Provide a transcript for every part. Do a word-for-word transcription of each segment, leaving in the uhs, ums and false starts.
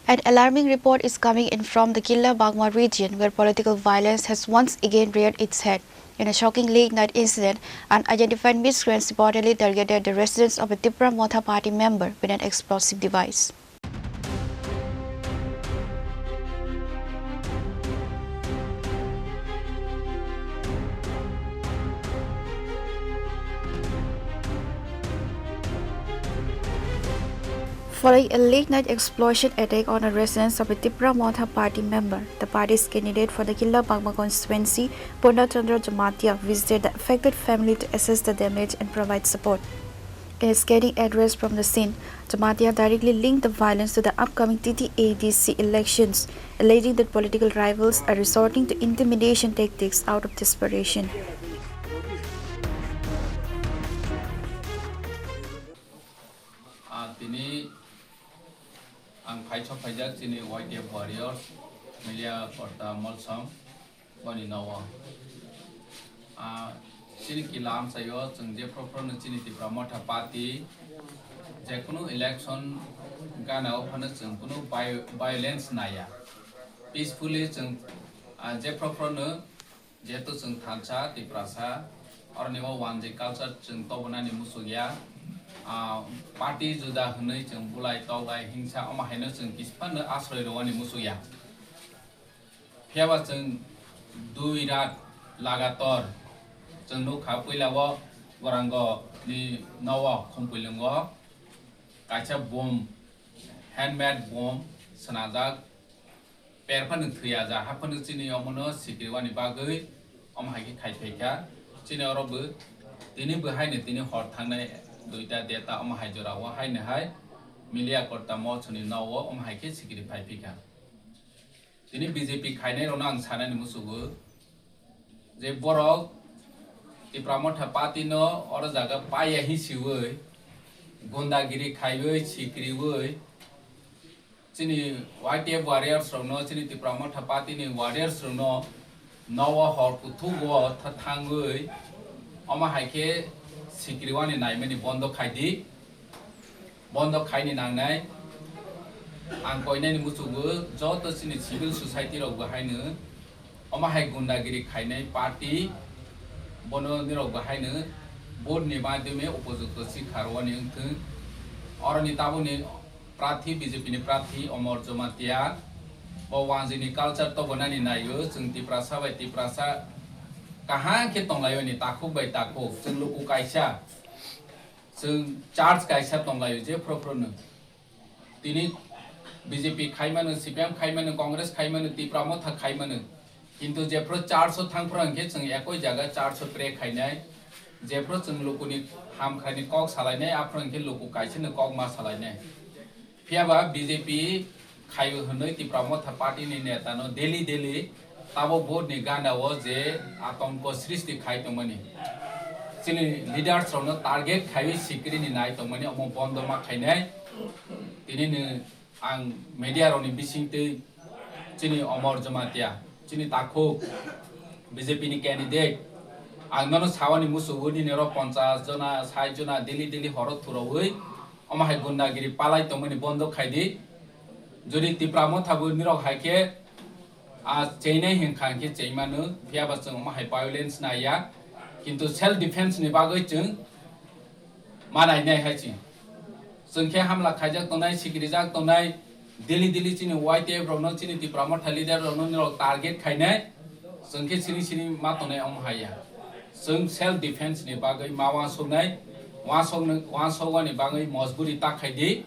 An alarming report is coming in from the Killa Bagma region, where political violence has once again reared its head. In a shocking late night incident, an unidentified miscreant reportedly targeted the residence of a Tipra Motha party member with an explosive device. Following a late-night explosion attack on a residence of a Tipra Motha party member, the party's candidate for the Killa Bagma constituency, Purna Chandra Jamatia, visited the affected family to assess the damage and provide support. In a scathing address from the scene, Jamatia directly linked the violence to the upcoming T T A D C elections, alleging that political rivals are resorting to intimidation tactics out of desperation. Ah, tini ang phai sok phaijak chini Y T F warriors, Melia Korta Molsom, boni nogo. Ah, chini kila amchaio chwng je phoro phoro no chini Tipra Motha Party, je kunu election gana o phano chwng kunu vi-, violence naiya. Peacefully chwng, ah, je phoro phoro no Jehetu chwng thansa, Tiprasa, oroni o wanjwi culture chwng tobonani muchukya. Ah, party juda hwnwi chwng bulai, togai, hingsa, omo haino chwng kisa phano asroi rwani muchukya. Phiyaba chwng dui rat lagator chwng nukha, puila o Gorango ni nogo Khumpuilungo kaisa bomb, handmade bomb swnajak. Per phano thwiya ja, ha phano chini omono sikriwani bagwi omo hai khe khai phaikha. Chini oro bo tini bo haino tini hor thangnai duita deta omo hai jora o haino hai Melia Korta Molsomni nogo omo hai khe sikri phai phikha. Tini B J P khainai rokno ang sanani muchugo. Je borok Tipra Motha Party no oro jaga paiya hi siwi, gundagiri khaiwi, sikriwi, chini Y T F warriors rokno, chini Tipra Motha Party ni warriors rokno nogo hor kuthugo tha-, thangwi omo hai khe sikriwani naimani bondo khai di. Bondo khaini nangnai. Ang koinani muchugo joto chini civil society rok bo haino omo hai gundagiri khainai party bono nirok bo haino vote ni madhyome upojukto sikha rwani wngthwng. Oroni tabukni prathi, B J P ni prathi Omor Jamatia bo wanjwini culture tobonani naio. Chwng Tiprasa bai Tiprasa kaham khe tonglaio ni takhuk bai takhuk. Chwng luku kaisa. Chwng church kaisa tonglaio je phoro phoro no. Tini B J P khaimano, C P M khaimano, Congress khaimano, Tipra Motha khaimano. Kintu jephru church o thangphru hwnkhe chwng ekoi jaga church o pray khainai. Jephru chwng lukuni hamkhaini kok salainai, aphru hwnkhe luku kaisano kok ma salainai. Phiyaba B J P khaiwi hwnwi Tipra Motha Party ni neta no daily daily tabuk vote ni gana o je atonko srishti khai tongmani, chini leaders rok no target khaiwi sikiri ni nai tongmani, omo bondo ma khainai. Tini ni ang media rok ni bising twi chini Omor Jamatia, chini takhuk B J P ni candidate, ang nono sawani musugo nini oro ponchas jona, sait jona daily daily horo thuraui omo hai gundagiri palai tongmani bondo khai di. Jodi Tipra Motha bo nirok hai khe, a, cheinai hinkha hinkhe cheimano, phiyaba chwng omo hai violence naiya. Kintu self defense ni bagwi chwng ma nainai hai chwng. Chwng khe hamla khaijak tongnai, sikrijak tongnai, daily daily chini Y T F rokno, chini Tipra Motha leader rokno nirok target khainai. Chwng khe sini sini ma tongnai omo hai ya. Chwng self defense ni bagwi ma uansuknai, uansuknai, uansukmani bagwi mojburi ta khai di.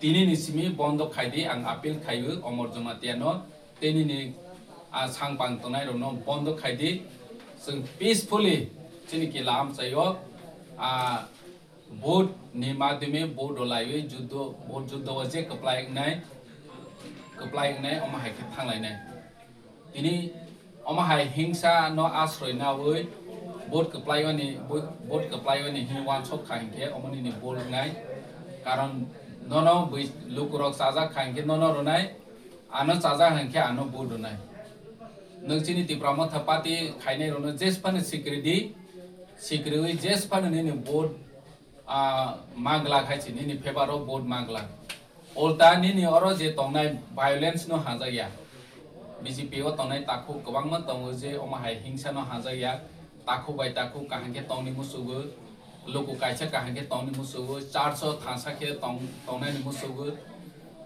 Tini ni simi bondo khai di, ang appeal khaiwi Omor Jamatia no, tei nini, a, sangpang tongnai rokno bondo khai di. Chwng peacefully chini kila amchaio, a, vote ni madhyome vote rwlaiwi juddo, vote juddo o je kwplai wngnai, kwplai wngnai omo hai khe thanglainai. Tini omo hai hingsa no asroi naui vote kwplaiwani, vote kwplaiwani hwnwi uansuk kha hinkhe omo nini bul wngnai. Karon nono bui lukurok chajak kha hinkhe nono rwnai, ano chajak hinkhe ano vote rwnai. Nwng chini Tipra Motha Party khainai rokno jesphano sikri di, sikriwi jesphano nini vote, ah, ma glak hai se, nini favour o vote ma glak. Ulta nini oro je tongnai violence no hajakya. B J P o tongnai takhuk kwbangma tongo je omo hai hingsa no hajakya. Takhuk bai takhuk kaham khe tongni musugo. Luku kaisa kaham khe tongni musugo. Church o thansa khe tong-, tongnai ni musugo.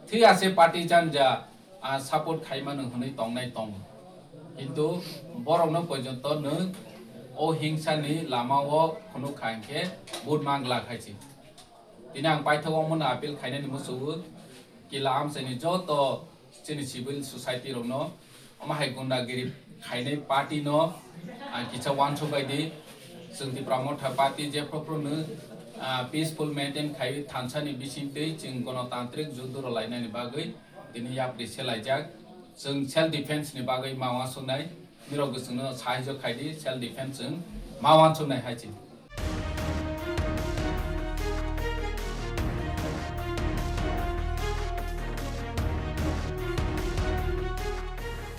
Thwi ase party janja, ah, support khai mano hwnwi tongnai tongo. Kintu borokno porjonto nwng o hingsa ni lama o khunuk kha hwnkhe vote mangla khai si. Tini ang paithak omono appeal khainani musugo, kila amchaini joto chini civil society rokno, omo hai gundagiri khainai party no, ah, kisa uansuk bai di. Chwng Tipra Motha Party jephru phru no, ah, peaceful maintain khai thansa ni bisingtwi chwng gonotantrik juddo rwlainani bagwi tini yapri selaijak. Chwng self defense ni bagwi ma uansuknai. Nirok bwswngno sahajyo khai di, self defense chwng ma uansuknai hai chini.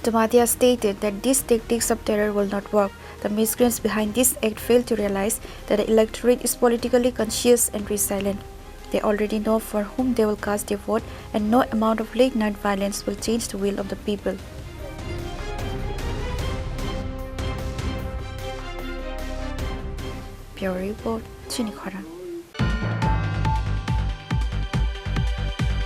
Jamatia stated that these tactics of terror will not work. The miscreants behind this act fail to realize that the electorate is politically conscious and resilient. They already know for whom they will cast their vote, and no amount of late night violence will change the will of the people. Bureau Report, Chini Khorang.